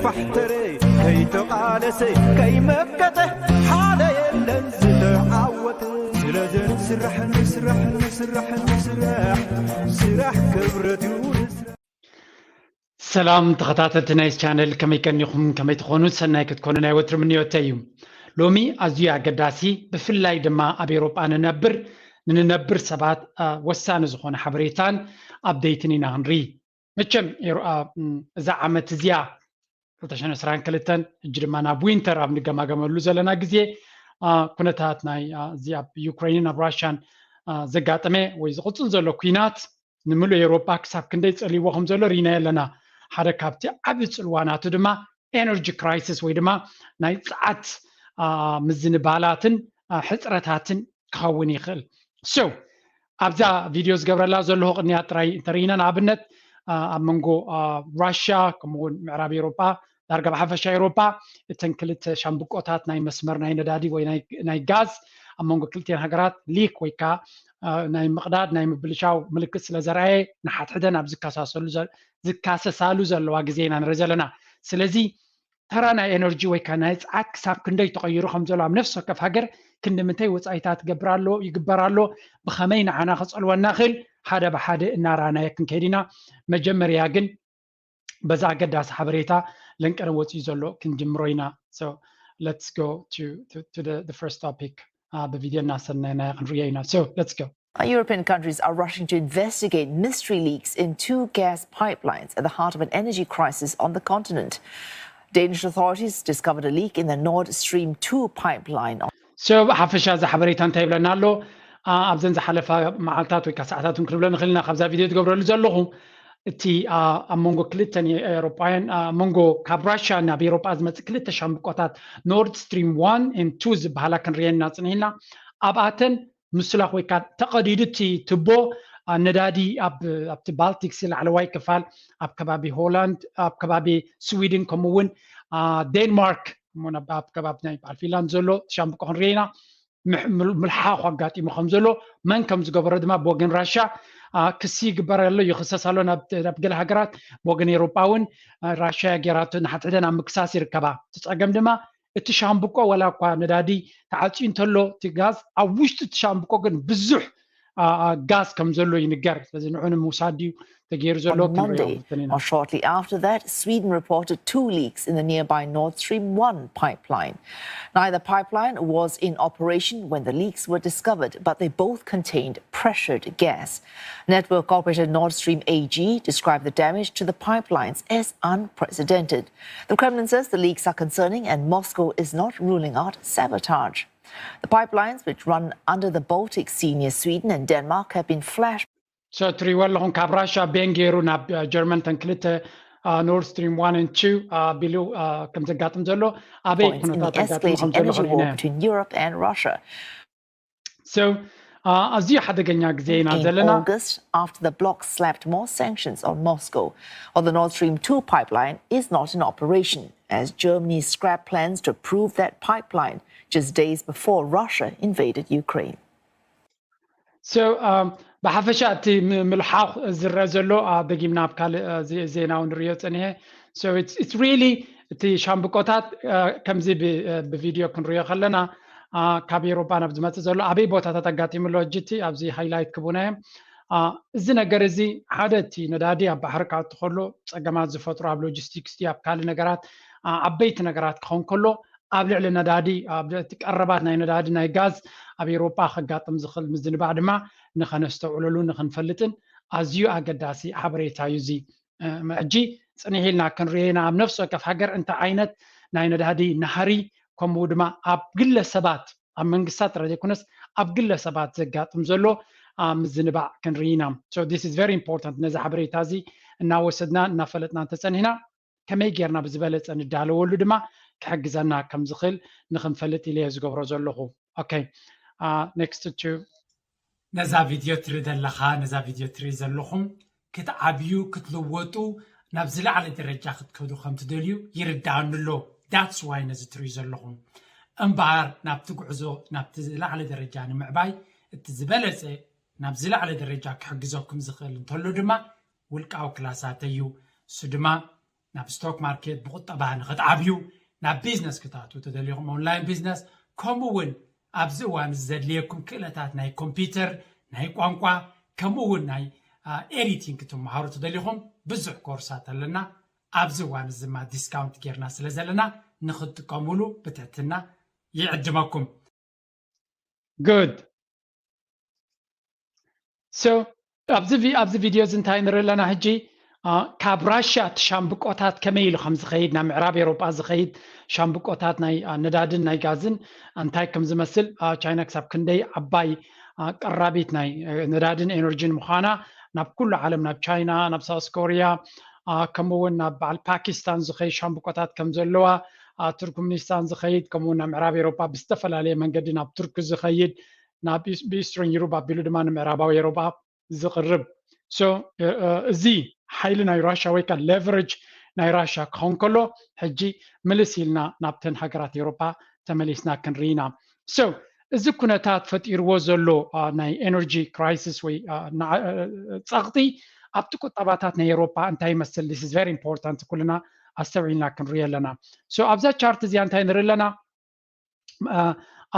ባሕተረ ከይተቓለሰ ከይመከተ ሓደ የለን ዝተዓወተ። ስለዚ ንስራሕ ንስራሕ ንስራሕ ንስራሕ ስራሕ ክብረት እዩ። ሰላም ተኸታተልቲ ናይ ቻነል፣ ከመይ ቀኒኹም? ከመይ ትኾኑ? ሰናይ ክትኮኑ ናይ ወትሪ ምንዮተይ እዩ። ሎሚ ኣዝዩ ኣገዳሲ፣ ብፍላይ ድማ ኣብ ኤውሮጳ ንነብር ንንነብር ሰባት ወሳኒ ዝኾነ ሓበሬታን ኣፕደይትን ኢና ክንርኢ። መቸም እዛ ዓመት እዚኣ ክልተ ሽሕን ዕስራን ክልተን ሕጂ ድማ ናብ ዊንተር ኣብ ንገማገመሉ ዘለና ግዜ ኩነታት ናይ እዚ ኣብ ዩክሬንን ኣብ ራሽያን ዘጋጠመ ወይ ዝቕፅል ዘሎ ኩናት ንምሉእ ኤውሮጳ ክሳብ ክንደይ ጸልይዎ ከም ዘሎ ርኢናዮ ኣለና። ሓደ ካብቲ ዓቢ ጽልዋ ናቱ ድማ ኤነርጂ ክራይሲስ ወይ ድማ ናይ ጸዓት ምዝንባላትን ሕጽረታትን ክኸውን ይኽእል። So ኣብዛ ቪድዮ ዝገብረላ ዘለኹ ቅንያት ጥራይ እንተርኢና፣ ንኣብነት ኣብ መንጎ ራሽያ ከምኡውን ምዕራብ ኤውሮጳ፣ ዳርጋ ብሓፈሻ ኤውሮጳ እተን ክልተ ሻምብቆታት ናይ መስመር ናይ ነዳዲ ወይ ናይ ጋዝ ኣብ መንጎ ክልቲኤን ሃገራት ሊክ ወይ ከዓ ናይ ምቕዳድ ናይ ምብልሻው ምልክት ስለ ዘርኣየ ንሓድሕደን ኣብ ዝከሳሰሉ ዝካሰሳሉ ዘለዋ ግዜ ኢና ንርኢ ዘለና። ስለዚ ተራ ናይ ኤነርጂ ወይ ከዓ ናይ ፀዓት ክሳብ ክንደይ ተቐይሩ ከም ዘሎ ኣብ ነፍሲ ወከፍ ሃገር ክንዲ ምንታይ ወፃኢታት ትገብር ኣሎ ይግበር ኣሎ፣ ብኸመይ ንዓና ክፀልወና ክእል ሓደ ብሓደ እናራናየ ክንከይድ ኢና። መጀመርያ ግን በዛ ኣገዳሲ ሓበሬታ ለንቀነ ወፂኡ ዘሎ ክንጅምሮ ኢና። So let's go to, to, to the, the first topic. ብቪድዮ እናሰናይናዮ ክንርእዮ ኢና። So let's go. European countries are rushing to investigate mystery leaks in two gas pipelines at the heart of an energy crisis on the continent. Danish authorities discovered a leak in the Nord Stream two pipeline. So ብሓፈሻ እዚ ሓበሬታ እንታይ ይብለና ኣሎ? ኣብዘን ዝሓለፋ መዓልታት ወይ ከዓ ሰዓታት እውን ክንብሎ ንኽእል ኢና። ካብዛ ቪድዮ ትገብረሉ ዘለኹ እቲ ኣብ መንጎ ክልተን ኤውሮጳውያን ኣብ መንጎ ካብ ራሽያ ናብ ኤውሮጳ ዝመፅእ ክልተ ሻምብቆታት ኖርድ ስትሪም ዋን ኤን ቱ ዝበሃላ ክንርእየና ፅኒሕና። ኣብኣተን ምስላኽ ወይ ከዓ ተቐዲዱ እቲ ትቦ ነዳዲ ኣብቲ ባልቲክስ ላዕለዋይ ክፋል ኣብ ከባቢ ሆላንድ ኣብ ከባቢ ስዊድን ከምኡ እውን ዴንማርክ ኣብ ከባቢ ናይ በዓል ፊንላንድ ዘሎ ሻምብቆ ክንርኢ ኢና። ምልሓኹ ኣጋጢሙ ከም ዘሎ መን ከም ዝገበሮ ድማ ብወገን ራሽያ ክሲ ይግበር ኣሎ ይኽሰስ ኣሎ ናብ ገለ ሃገራት ብወገን ኤውሮጳ እውን ራሽያ ጌራቶ ንሓድሕደን ኣብ ምክሳስ ይርከባ። እቲ ፀገም ድማ እቲ ሻምብቆ ዋላ እኳ ነዳዲ ተዓፅዩ እንተሎ እቲ ጋዝ ኣብ ውሽጢ እቲ ሻምብቆ ግን ብዙሕ ጋዝ ከም ዘሎ ይንገር። ስለዚ ንዑ ንምውሳድ ድዩ ተገይሩ ዘሎ? On Monday or shortly after that, Sweden reported two leaks in the nearby Nord Stream one pipeline. Neither pipeline was in operation when the leaks were discovered, but they both contained pressured gas. Network operator Nord Stream A G described the damage to the pipelines as unprecedented. The Kremlin says the leaks are concerning and Moscow is not ruling out sabotage. The pipelines, which run under the Baltic Sea near Sweden and Denmark, have been flashed. So ትሪእዎ ኣለኹም ካብ ራሽያ ቤን ገይሩ ናብ ጀርመን ተን ክልተ ኖርድ ስትሪም ዋን ኤንድ ቱ ኣቢሉ ከም ዘጋጥም ዘሎ ኣበይ points in the ኩነታት ኣጋጥሙ ከም escalating ዘሎ energy ክንርኢ ኢና። War between Europe and Russia. So ኣዝዩ ሓደገኛ ግዜ ኢና In ዘለና። August, after the bloc slapped more sanctions on Moscow, while the Nord Stream two pipeline is not in operation, as Germany scrapped plans to prove that pipeline just days before Russia invaded Ukraine. So ብሓፈሻ እቲ ምልሓኽ ዝረአ ዘሎ ደጊምና ኣብ ካልእ ዜና እውን ንሪኦ ፀኒሐ። So it's really እቲ ሻምብቆታት ከምዚ ብቪድዮ ክንሪኦ ከለና ካብ ኤውሮጳ ናብ ዝመፅእ ዘሎ ኣበይ ቦታታት ኣጋጢሙ ኣሎ ሕጂ እቲ ኣብዚ ሃይላይት ክቡና እዮም። እዚ ነገር እዚ ሓደ እቲ ነዳዲ ኣብ ባሕሪ ካብ እትኸሎ ፀገማት ዝፈጥሩ ኣብ ሎጂስቲክስ ድዩ ኣብ ካልእ ነገራት ዓበይቲ ነገራት ክኸውን ከሎ ኣብ ልዕሊ ነዳዲ ኣብ እቲ ቀረባት ናይ ነዳዲ ናይ ጋዝ ኣብ ኤውሮጳ ከጋጥም ዝኽእል ምዝንባዕ ድማ ንኸነስተውዕለሉ ንኽንፈልጥን ኣዝዩ ኣገዳሲ ሓበሬታ እዩ እዚ። ሕጂ ፅንሕ ኢልና ክንሪኦ ኢና ኣብ ነፍሲ ወከፍ ሃገር እንታይ ዓይነት ናይ ነዳዲ ናህሪ ከምኡ ድማ ኣብ ግለሰባት ኣብ መንግስታት ጥራይ ዘይኮነስ ኣብ ግለሰባት ዘጋጥም ዘሎ ምዝንባዕ ክንርኢ ኢና። So this is very important። ነዚ ሓበሬታ እዚ እናወሰድና እናፈለጥና እንተፀኒሕና ከመይ ጌርና ብዝበለፀ ንዳለወሉ ድማ ክሕግዘና ከም ዝኽእል ንክንፈልጥ ኢለ እየ ዝገብሮ ዘለኹ። Okay, next to ነዛ ቪድዮ ትርኢ ዘለኻ ነዛ ቪድዮ ትርኢ ዘለኹም ክትዓብዩ ክትልወጡ ናብ ዝለዓለ ደረጃ ክትከዱ ከም ትደልዩ ይርድኣኒ ኣሎ። That's why ነዚ ትርእዩ ዘለኹም እምበኣር ናብቲ ጉዕዞ ናብቲ ዝለዓለ ደረጃ ንምዕባይ እቲ ዝበለፀ ናብ ዝለዓለ ደረጃ ክሕግዘኩም ዝኽእል እንተሎ ድማ ውልቃዊ ክላሳተይ እዩ። እሱ ድማ ናብ ስቶክ ማርኬት ብቁጠባ ንክትዓብዩ፣ ናብ ቢዝነስ ክትኣትዉ ተደሊኹም ኦንላይን ቢዝነስ፣ ከምኡ እውን ኣብዚ እዋን እዚ ዘድልየኩም ክእለታት ናይ ኮምፒውተር፣ ናይ ቋንቋ፣ ከምኡ እውን ናይ ኤዲቲንግ ክትመሃሩ ተደሊኹም ብዙሕ ኮርሳት ኣለና። ኣብዚ እዋን እዚ ድማ ዲስካውንት ጌርና ስለ ዘለና ንክትጥቀሙሉ ብትሕትና ይዕድመኩም። Good. So ኣብዚ ቪ- ኣብዚ ቪድዮ እዚ እንታይ ንርኢ ኣለና ሕጂ? አ፣ ካብ ራሽያ እቲ ሻምብቆታት ከመይ ኢሉ ከም ዝኸይድ፣ ናብ ምዕራብ ኤውሮጳ ዝኸይድ ሻምብቆታት ናይ አ፣ ነዳድን ናይ ጋዝን እንታይ ከም ዝመስል፣ አ፣ ቻይና ክሳብ ክንደይ ዓባይ አ፣ ቀራቢት ናይ አ፣ ነዳድን ኤነርጂን ምዃና፣ ናብ ኩሉ ዓለም፣ ናብ ቻይና፣ ናብ ሳውስ ኮርያ፣ አ፣ ከምኡ እውን ናብ በዓል ፓኪስታን ዝኸይድ ሻምብቆታት ከም ዘለዋ፣ አ፣ ቱርክምኒስታን ዝኸይድ፣ ከምኡ እውን ናብ ምዕራብ ኤውሮጳ ብዝተፈላለየ መንገዲ ናብ ቱርኪ ዝኸይድ፣ ናብ ኢስ- ብኢስትርን ዩሮፕ ኣቢሉ ድማ ንምዕራባዊ ኤውሮጳ ዝቕርብ። So እ- እ- እዚ ሓይሊ ናይ ራሽያ ወይ ከዓ ሌቨሬጅ ናይ ራሽያ ክኸውን ከሎ፣ ሕጂ ምልስ ኢልና ናብተን ሃገራት ኤውሮጳ ተመሊስና ክንርኢ ኢና። So እዚ ኩነታት ፈጢርዎ ዘሎ አ፣ ናይ ኤነርጂ ክራይሲስ ወይ አ፣ ንዓ- አ፣ ጸቕጢ ኣብቲ ቁጠባታት ናይ ኤውሮጳ እንታይ ይመስል? This is very important፣ ኩልና ኣስተውዒልና ክንርኢ ኣለና። So ኣብዛ ቻርት እዚኣ እንታይ ንርኢ ኣለና? አ፣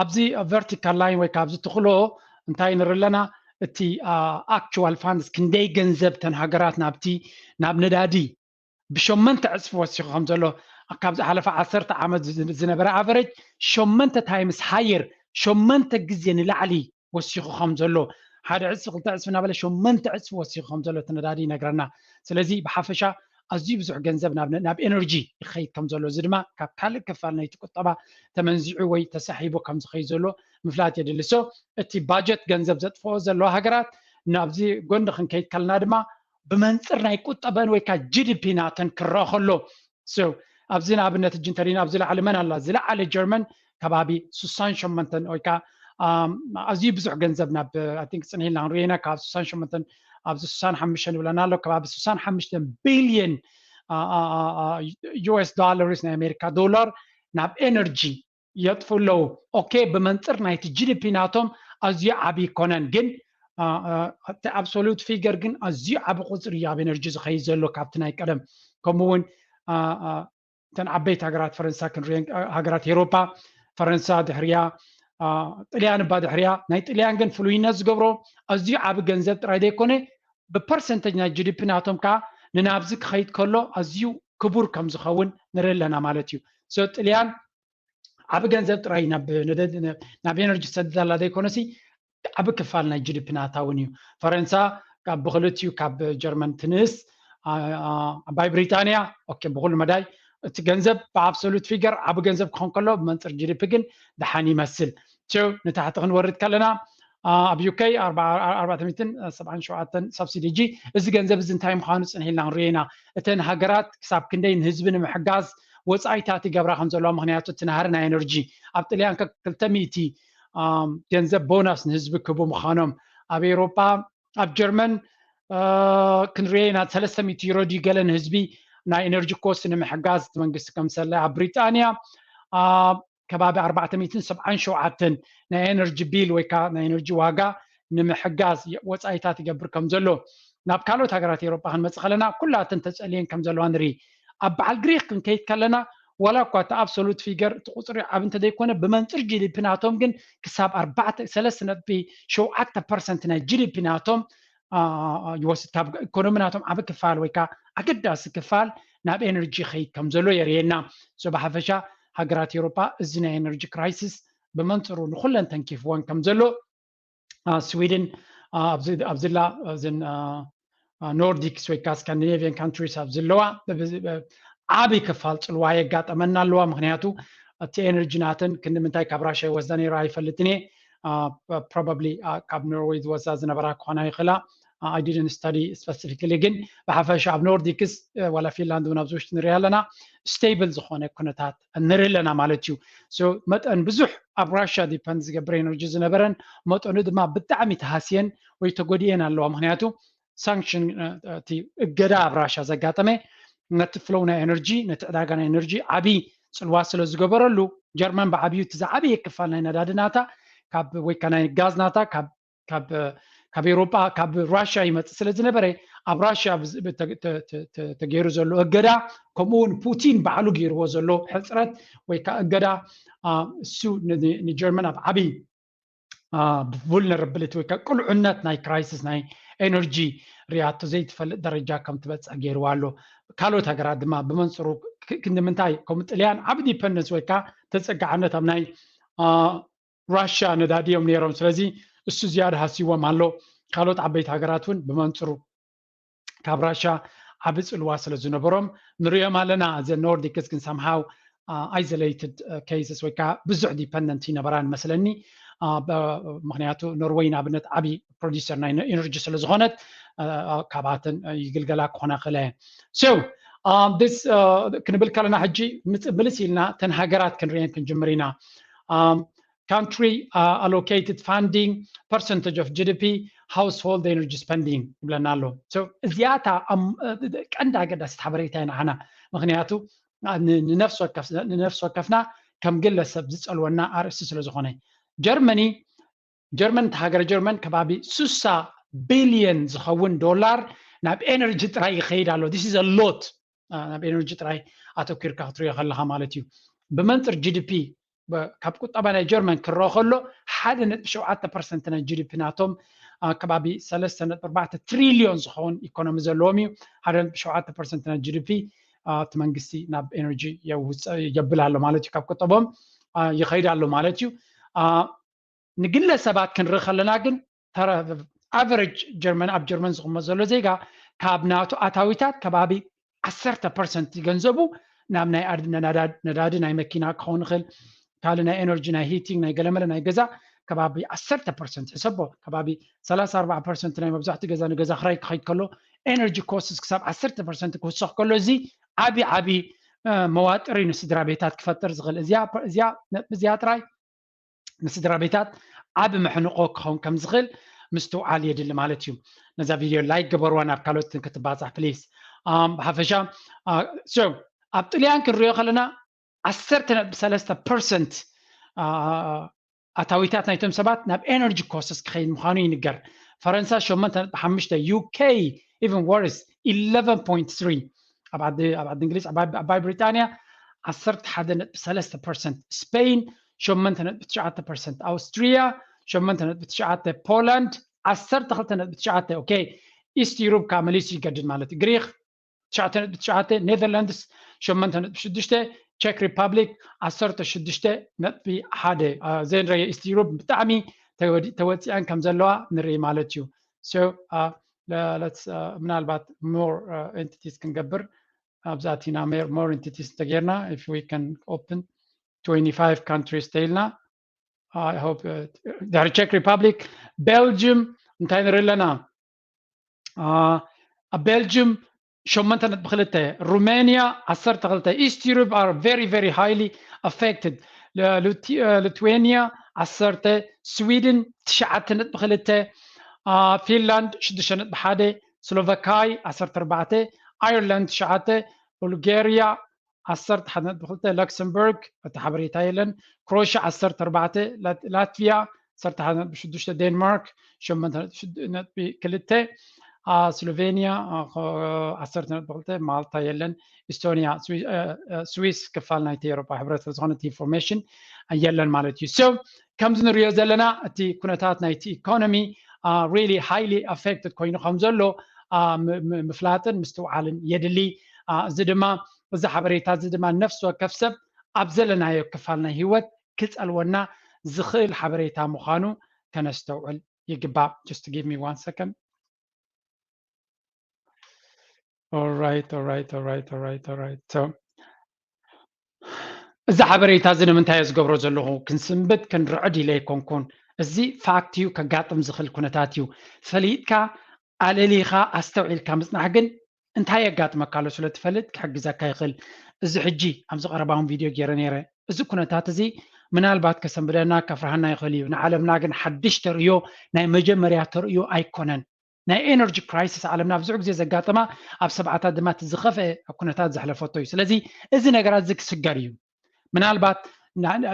ኣብዚ ቨርቲካል ላይን ወይ ከዓ ኣብዚ ትኽሎ እንታይ ንርኢ ኣለና? እቲ ኣክቹዋል ፋንድስ፣ ክንደይ ገንዘብ ተን ሃገራት ናብቲ ናብ ነዳዲ ብሸመንተ ዕፅፊ ወሲኹ ከም ዘሎ፣ ካብ ዝሓለፈ ዓሰርተ ዓመት ዝ- ዝነበረ ኣቨሬጅ ሸመንተ ታይምስ ሃየር፣ ሸመንተ ግዜ ንላዕሊ ወሲኹ ከም ዘሎ፣ ሓደ ዕፅፊ ክልተ ዕፅፊ እናበለ ሸመንተ ዕፅፊ ወሲኹ ከም ዘሎ እቲ ነዳዲ ይነግረና። ስለዚ ብሓፈሻ ኣዝዩ ብዙሕ ገንዘብ ናብ ናብ ኤነርጂ ይኸይድ ከም ዘሎ፣ እዚ ድማ ካብ ካልእ ክፋል ናይቲ ቁጠባ ተመንዚዑ ወይ ተሳሒቡ ከም ዝኸይድ ዘሎ ምፍላጥ የድሊ። So እቲ ባጀት ገንዘብ ዘጥፍኦ ዘለዋ ሃገራት ናብዚ ጎኒ ክንከይድ ከለና ድማ ብመንፅር ናይ ቁጠበን ወይ ከዓ ጂ ዲ ፒ ናተን ክረአ ከሎ፣ So ኣብዚ ንኣብነት ሕጂ እንተሪና ኣብዚ ላዕሊ መን ኣላ? ዝለዓለ ጀርመን ከባቢ ስሳን ሸሞንተን ወይ ከዓ ኣም፣ ኣዝዩ ብዙሕ ገንዘብ ናብ I think ፅንሒልና ክንሪኦ ኢና፣ ካብ ስሳን ሸሞንተን ኣብዚ ስሳን ሓሙሽተን ይብለና ኣሎ፣ ከባቢ ስሳን ሓሙሽተን ቢልየን ዩ ኤስ ዶላርስ፣ ናይ ኣሜሪካ ዶላር ናብ ኤነርጂ የጥፉ ኣለዉ። ኦኬ፣ ብመንፅር ናይቲ ጂ ዲ ፒ ናቶም ኣዝዩ ዓብዪ ይኮነን፣ ግን አ፣ አ፣ እቲ ኣብሶሉት ፊገር ግን ኣዝዩ ዓቢ ቁፅሪ እዩ ኣብ ኤነርጂ ዝኸይድ ዘሎ ካብቲ ናይ ቀደም። ከምኡ እውን አ፣ አ፣ እተን ዓበይቲ ሃገራት ፈረንሳ ክንሪአን፣ አ፣ ሃገራት ኤሮፓ፣ ፈረንሳ ድሕሪያ፣ አ፣ ጥልያን እባ ድሕሪያ። ናይ ጥልያን ግን ፍሉይነት ዝገብሮ ኣዝዩ ዓቢ ገንዘብ ጥራይ ዘይኮነ፣ ብፐርሰንተጅ ናይ ጂ ዲ ፒ ናቶም ከዓ ንናብዚ ክኸይድ ከሎ ኣዝዩ ክቡር ከም ዝኸውን ንርኢ ኣለና ማለት እዩ። So ጥልያን ዓቢ ገንዘብ ጥራይ ናብ ነደ- ናብ ኤነርጂ ትሰድድ ኣላ ዘይኮነሲ፣ ዓቢ ክፋል ናይ ጂ ዲ ፒ ናታ እውን እዩ። ፈረንሳ ካብ ብክልቲኡ ካብ ጀርመን ትንእስ፣ አ- አ- ዓባይ ብሪጣንያ ኦኬ ብኩሉ መዳይ እቲ ገንዘብ ብኣብሶሉት ፊገር ዓቢ ገንዘብ ክኾን ከሎ ብመንፅር ጂ ዲ ፒ ግን ደሓን ይመስል። ቸው ንታሕቲ ክንወርድ ከለና አ፣ ኣብ ዩ ኬ ኣርባዕተ ሚእትን ሰብዓን ሸውዓተን ሳብሲዲ። ሕጂ እዚ ገንዘብ እዚ እንታይ ምዃኑ ፅንሕ ኢልና ክንሪኦ ኢና። እተን ሃገራት ክሳብ ክንደይ ንህዝቢ ንምሕጋዝ ወፃኢታት ይገብራ ከም ዘለዋ፣ ምክንያቱ እቲ ናህሪ ናይ ኤነርጂ ኣብ ጥልያን ከ ክልተ ሚእቲ ኣም፣ ገንዘብ ቦናስ ንህዝቢ ክህቡ ምዃኖም፣ ኣብ ኤውሮጳ ኣብ ጀርመን አ፣ ክንሪኦ ኢና ሰለስተ ሚእቲ ዩሮ ድዩ ገለ ንህዝቢ ናይ ኤነርጂ ኮስት ንምሕጋዝ እቲ መንግስቲ ከምሰለ፣ ኣብ ብሪጣንያ አ፣ ከባቢ ኣርባዕተ ሚእትን ሰብዓን ሸውዓተን ናይ ኤነርጂ ቢል ወይ ከዓ ናይ ኤነርጂ ዋጋ ንምሕጋዝ የ- ወፃኢታት ይገብር ከም ዘሎ። ናብ ካልኦት ሃገራት ኤውሮጳ ክንመፅእ ከለና ኩላተን ተፀልየን ከም ዘለዋ ንርኢ። ኣብ በዓል ግሪክ ክንከይድ ከለና ዋላ እኳ እቲ ኣብሶሉት ፊገር እቲ ቁፅሪ ዓብ እንተዘይኮነ ብመንፅር ጂ ዲ ፒ ናቶም ግን ክሳብ ኣርባዕተ ሰለስተ ነጥቢ ሸውዓተ ፐርሰንት ናይ ጂ ዲ ፒ ናቶም አ፣ ይወስድ። ካብ ኢኮኖሚ ናቶም ዓቢ ክፋል ወይ ከዓ ኣገዳሲ ክፋል ናብ ኤነርጂ ይኸይድ ከም ዘሎ የርእየና። So ብሓፈሻ ሃገራት ኤውሮጳ እዚ ናይ ኤነርጂ ክራይሲስ ብመንፅሩ ንኩለን ተንኪፍወን ከም ዘሎ አ፣ ስዊድን አ፣ ኣብዚ- ኣብዚላ እዘን ኖርዲክስ ወይ ከዓ ስካንዲኔቪያን ካንትሪስ ኣብ ዘለዋ ዓብይ ክፋል ፅልዋ የጋጠመና ኣለዋ። ምክንያቱ እቲ ኤነርጂ ናተን ክንዲ ምንታይ ካብ ራሽያ ይወስዳ ነይራ ኣይፈልጥን እየ። ፕሮባብሊ ካብ ኖርዌይ ዝወስዳ ዝነበራ ክኾና ይኽእላ። I didn't study specifically፣ ግን ብሓፈሻ ኣብ ኖርዲክስ ዋላ ፊንላንድ እውን ኣብዚ ውሽጢ ንሪኢ ኣለና፣ ስቴብል ዝኾነ ኩነታት ንርኢ ኣለና ማለት እዩ። So መጠን ብዙሕ ኣብ ራሽያ ዲፐንድ ዝገብር ኤነርጂ ዝነበረን መጠኑ ድማ ብጣዕሚ ተሃስየን ወይ ተጎዲኤን ኣለዋ። ምክንያቱ ሳንክሽን እቲ እገዳ ኣብ ራሽያ ዘጋጠመ ነቲ ፍሎው ናይ ኤነርጂ ነቲ ዕዳጋ ናይ ኤነርጂ ዓብዪ ፅልዋ ስለ ዝገበረሉ ጀርመን ብዓብዩ እቲ ዝዓበየ ክፋል ናይ ነዳዲ ናታ ካብ ወይ ከዓ ናይ ጋዝ ናታ ካብ ካብ ካብ ኤውሮጳ ካብ ራሽያ ይመፅእ ስለ ዝነበረ ኣብ ራሽያ ተገይሩ ዘሎ እገዳ፣ ከምኡ እውን ፑቲን ባዕሉ ገይርዎ ዘሎ ሕፅረት ወይ ከዓ እገዳ፣ እሱ ንጀርመን ኣብ ዓብዪ vulnerability ወይ ከዓ ቅሉዕነት ናይ crisis ናይ ኤነርጂ ሪያቶ ዘይትፈልጥ ደረጃ ከም ትበፅሕ ገይርዋ ኣሎ። ካልኦት ሃገራት ድማ ብመንፅሩ ክንድምንታይ፣ ከም ጥልያን ዓብ dependence ወይ ከዓ ተፀጋዕነት ኣብ ናይ ራሽያ ነዳዲ እዮም ነይሮም። ስለዚ እሱ ዝያዳ ሃሲዎም ኣሎ። ካልኦት ዓበይቲ ሃገራት እውን ብመንፅሩ ካብ ራሽያ ዓቢ ፅልዋ ስለ ዝነበሮም ንሪኦም ኣለና። እዘን ኖርዲክስ ግን somehow isolated cases ወይ ከዓ ብዙሕ dependent ይነበራን መስለኒ። ምክንያቱ ኖርወይ ንኣብነት ዓቢ producer ናይ ኤነርጂ ስለ ዝኾነት ካብኣተን ይግልገላ ክኾና ክእለ። So ክንብል ከለና ሕጂ ምልስ ኢልና ተን ሃገራት ክንሪአን ክንጅምር ኢና። Country allocated funding percentage of GDP household energy spending ይብለና ኣሎ። እዚኣታ ቀንዲ ኣገዳሲት ሓበሬታ ኢና ንዓና፣ ምክንያቱ ንነፍሲ ወከፍና ከም ግለሰብ ዝፀልወና ኣርእስቲ ስለ ዝኾነ። ጀርመኒ ጀርመን፣ እቲ ሃገረ ጀርመን ከባቢ ስሳ ቢልየን ዝኸውን ዶላር ናብ ኤነርጂ ጥራይ ይኸይድ ኣሎ። This is a lot። ናብ ኤነርጂ ጥራይ ኣተኪርካ ክትሪኦ ከለኻ ማለት እዩ። ብመንፅር GDP ካብ ቁጠባ ናይ ጀርመን ክረኦ ከሎ ሓደ ነጥቢ ሸውዓተ ፐርሰንት ናይ GDP ናቶም ከባቢ ሰለስተ ነጥቢ ኣርባዕተ ትሪልዮን ዝኸውን ኢኮኖሚ ዘለዎም እዩ። ሓደ ነጥቢ ሸውዓተ ፐርሰንት ናይ GDP እቲ መንግስቲ ናብ ኤነርጂ የብል ኣሎ ማለት እዩ። ካብ ቁጠቦም ይኸይድ ኣሎ ማለት እዩ። ንግለ ሰባት ክንርኢ ከለና ግን average ጀርመን ኣብ ጀርመን ዝቕመጥ ዘሎ ዜጋ ካብ ናቱ ኣታዊታት ከባቢ ዓሰርተ ፐርሰንት ገንዘቡ ናብ ናይ ነዳዲ ናይ መኪና ክኸውን ይኽእል፣ ካልእ ናይ ኤነርጂ ናይ ሂቲንግ ናይ ገለመለ ናይ ገዛ ከባቢ ዓሰርተ ፐርሰንት ሕሰቦ፣ ከባቢ ሰላሳ ኣርባዓ ፐርሰንት ናይ መብዛሕትኡ ገዛ ንገዛ ክራይ ክኸይድ ከሎ ኤነርጂ ኮስትስ ክሳብ ዓሰርተ ፐርሰንት ክውሰኽ ከሎ እዚ ዓቢ ዓቢ መዋጥር እዩ ንስድራ ቤታት ክፈጥር ዝኽእል። እዚኣ ጥራይ ንስድራ ቤታት ዓቢ መሕንቆ ክኸውን ከም ዝኽእል ምስትውዓል የድሊ ማለት እዩ። ነዛ ቪድዮ ላይክ ገበርዋ ናብ ካልኦት ክትባፃሕ ፕሊስ። ብሓፈሻ ኣብ ጥልያን ክንሪኦ ከለና ዓሰርተ ነጥቢ ሰለስተ ፐርሰንት ኣታዊታት ናይቶም ሰባት ናብ ኤነርጂ ኮስትስ ክኸይድ ምዃኑ ይንገር። ፈረንሳ ሸሞንተ ነጥቢ ሓሙሽተ፣ UK even worse eleven point three፣ ኣብ ዓዲ እንግሊዝ ዓባይ ብሪጣንያ ዓሰርተ ሓደ ነጥቢ ሰለስተ ፐርሰንት፣ ስፔን ሸሞንተ ነጥቢ ትሽዓተ ፐርሰንት፣ ኣውስትሪያ ሸሞንተ ነጥቢ ትሽዓተ፣ ፖላንድ ዓሰርተ ክልተ ነጥቢ ትሽዓተ። ኦኬ፣ ኢስት ዩሮፕ ከዓ መሊሱ ይገድድ ማለት እዩ። ግሪክ ትሽዓተ ነጥቢ ትሽዓተ፣ ኔዘርላንድስ ሸሞንተ ነጥቢ ሽዱሽተ፣ ቼክ ሪፓብሊክ ዓሰርተ ሽዱሽተ ነጥቢ ሓደ። ዘንረየ ኢስት ዩሮፕ ብጣዕሚ ተወፂኣን ከም ዘለዋ ንርኢ ማለት እዩ። ምናልባት ሞር ኤንቲቲስ ክንገብር ኣብዛ ኣቲና ሞር ኤንቲቲስ እንተጌርና if we can open twenty five countries ተይልና ድሕሪ ቼክ ሪፓብሊክ ቤልጅም እንታይ ንርኢ ኣለና? ኣብ ቤልጅም ሸሞንተ ነጥቢ ክልተ፣ ሩሜንያ ዓሰርተ ክልተ። ኢስት ዩሮፕ are very very highly affected። ሊቱዌንያ ዓሰርተ፣ ስዊድን ትሽዓተ ነጥቢ ክልተ፣ ፊንላንድ ሽዱሽተ ነጥቢ ሓደ፣ ስሎቫካይ ዓሰርተ ኣርባዕተ፣ ኣየርላንድ ትሽዓተ፣ ቡልጋሪያ ዓሰርተ ሓደ ነጥቢ ክልተ፣ ላክሰምበርግ እቲ ሓበሬታ የለን፣ ክሮሽያ ዓሰርተ ኣርባዕተ፣ ላትቪያ ዓሰርተ ሓደ ነጥቢ ሽዱሽተ፣ ዴንማርክ ሸሞንተ ነጥቢ ክልተ፣ ስሎቬንያ ዓሰርተ ነጥቢ ክልተ፣ ማልታ የለን፣ ኢስቶንያ፣ ስዊስ ክፋል ናይቲ ኤሮፓ ሕብረት ስለዝኾነ እቲ ኢንፎርሜሽን የለን ማለት እዩ። So ከምዚ ንሪኦ ዘለና እቲ ኩነታት ናይቲ ኢኮኖሚ really highly affected ኮይኑ ከም ዘሎ ምፍላጥን ምስትውዓልን የድሊ። እዚ ድማ እዚ ሓበሬታ እዚ ድማ ነፍሲ ወከፍ ሰብ ኣብ ዘለናዮ ክፋል ናይ ህይወት ክፀልወና ዝኽእል ሓበሬታ ምዃኑ ከነስተውዕል ይግባእ። Just give me one second. Alright, alright, alright, alright, alright. So እዚ ሓበሬታ እዚ ንምንታይ እየ ዝገብሮ ዘለኹ? ክንስንብት ክንርዕድ ኢለ ኣይኮንኩን። እዚ ፋክት እዩ፣ ከጋጥም ዝኽእል ኩነታት እዩ። ፈሊጥካ ኣለሊኻ ኣስተውዒልካ ምፅናሕ ግን እንታይ የጋጥመካ ኣሎ ስለ ትፈልጥ ክሕግዘካ ይኽእል። እዚ ሕጂ ኣብዚ ቀረባውን ቪድዮ ገይረ ነይረ። እዚ ኩነታት እዚ ምናልባት ከሰንብደና ከፍርሃና ይኽእል እዩ። ንዓለምና ግን ሓድሽ ተርእዮ ናይ መጀመርያ ተርእዮ ኣይኮነን። ናይ ኤነርጂ ክራይሲስ ዓለምና ብዙሕ ግዜ ዘጋጠማ ኣብ ሰብዓታት ድማ እቲ ዝኸፍአ ኩነታት ዘሕለፈቶ እዩ። ስለዚ እዚ ነገራት እዚ ክስገር እዩ። ምናልባት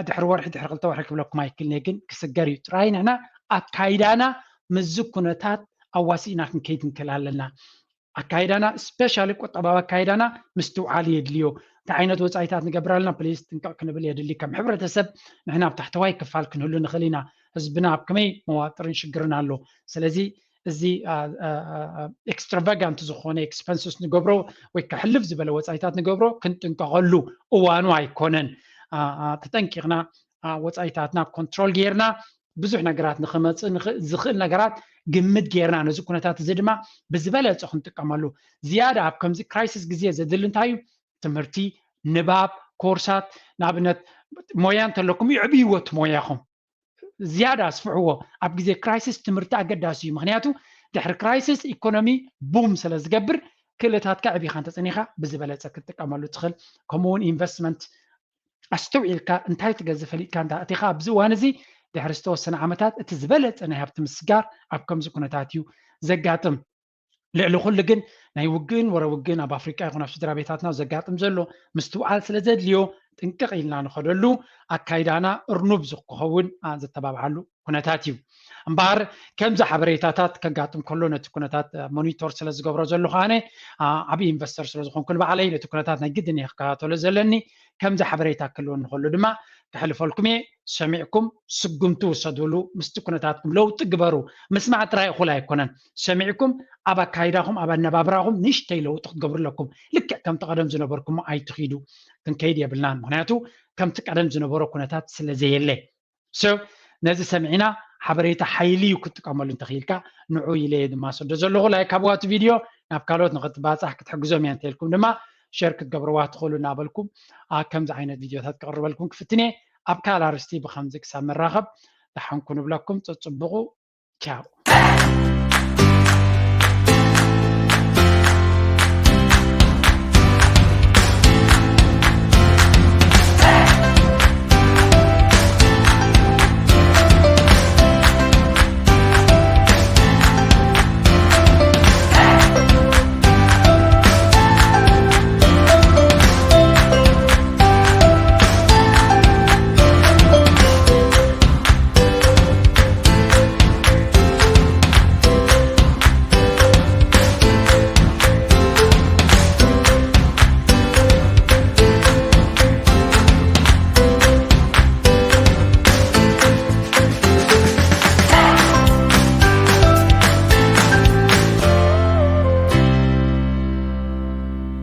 ድሕሪ ወርሒ ድሕሪ ክልተ ወርሒ ክብለኩም ኣይክልነ ግን ክስገር እዩ። ጥራይ ንሕና ኣካይዳና ምስዚ ኩነታት ኣዋሲእና ክንከይድ ንክእል ኣለና። ኣካይዳና፣ ስፔሻሊ ቁጠባዊ ኣካይዳና ምስትውዓል የድልዮ። እንታይ ዓይነት ወፃኢታት ንገብር ኣለና? ፕሊስ ጥንቅቕ ክንብል የድሊ። ከም ሕብረተሰብ ንሕና ኣብ ታሕተዋይ ክፋል ክንህሉ ንኽእል ኢና። ህዝብና ኣብ ከመይ መዋጥርን ሽግርን ኣሎ። ስለዚ እዚ ኤክስትራቫጋንት ዝኾነ ኤክስፐንስስ ንገብሮ ወይ ከሕልፍ ዝበለ ወፃኢታት ንገብሮ ክንጥንቀቐሉ እዋኑ ኣይኮነን። ተጠንቂቕና ወፃኢታትና ኮንትሮል ጌርና ብዙሕ ነገራት ንክመፅእ ዝኽእል ነገራት ግምት ጌርና ነዚ ኩነታት እዚ ድማ ብዝበለፀ ክንጥቀመሉ ዝያዳ ኣብ ከምዚ ክራይሲስ ግዜ ዘድሊ እንታይ እዩ? ትምህርቲ፣ ንባብ፣ ኮርሳት፣ ንኣብነት ሞያ እንተለኩም ይዕብይዎ እቲ ሞያኹም ዝያዳ ኣስፍሕዎ። ኣብ ግዜ ክራይሲስ ትምህርቲ ኣገዳሲ እዩ። ምክንያቱ ድሕሪ ክራይሲስ ኢኮኖሚ ቡም ስለ ዝገብር ክእለታትካ ዕቢኻ እንተፀኒኻ ብዝበለፀ ክትጥቀመሉ ትኽእል። ከምኡውን ኢንቨስትመንት ኣስተውዒልካ እንታይ ትገዝእ ፈሊጥካ እንዳ እቲኻ ኣብዚ እዋን እዚ ድሕሪ ዝተወሰነ ዓመታት እቲ ዝበለፀ ናይ ሃብቲ ምስጋር ኣብ ከምዚ ኩነታት እዩ ዘጋጥም። ልዕሊ ኩሉ ግን ናይ ውግእን ወረ ውግእን ኣብ ኣፍሪቃ ይኹን ኣብ ስድራ ቤታትና ዘጋጥም ዘሎ ምስትውዓል ስለ ዘድልዮ ጥንቅቕ ኢልና ንኸደሉ ኣካይዳና እርኑብ ዝክኸውን ዘተባብዓሉ ኩነታት እዩ። እምበኣር ከምዚ ሓበሬታታት ከጋጥም ከሎ ነቲ ኩነታት ሞኒቶር ስለ ዝገብሮ ዘለኹ ኣነ ዓብዪ ኢንቨስተር ስለ ዝኾንኩ ንባዕለይ ነቲ ኩነታት ናይ ግድን እየ ክከታተሎ ዘለኒ። ከምዚ ሓበሬታ ክህልወኒ ከሎ ድማ ክሕልፈልኩም እየ። ሰሚዕኩም ስጉምቲ ውሰድሉ፣ ምስቲ ኩነታትኩም ለውጢ ግበሩ። ምስማዕ ጥራይ እኹል ኣይኮነን። ሰሚዕኩም ኣብ ኣካይዳኹም ኣብ ኣነባብራኹም ንእሽተይ ለውጢ ክትገብሩ ኣለኩም። ልክዕ ከምቲ ቀደም ዝነበርኩሞ ኣይትኺዱ። ክንከይድ የብልናን። ምክንያቱ ከምቲ ቀደም ዝነበሮ ኩነታት ስለ ዘየለ። So ነዚ ሰሚዕና ሓበሬታ ሓይሊ እዩ ክትጥቀመሉ እንተኽኢልካ ንዑ ኢለ እየ ድማ ሰዶ ዘለኹ። ላይክ ሃብዋ እቲ ቪድዮ ናብ ካልኦት ንክትባፃሕ ክትሕግዞም እያ እንተኢልኩም ድማ ሸር ክትገብርዋ ትኽእሉ እናበልኩም ኣብ ከምዚ ዓይነት ቪድዮታት ክቕርበልኩም ክፍትን እየ። ኣብ ካልእ ኣርእስቲ ብከምዚ ክሳብ መራኸብ ደሓንኩ ንብለኩም። ፀፅብቑ። ቻው።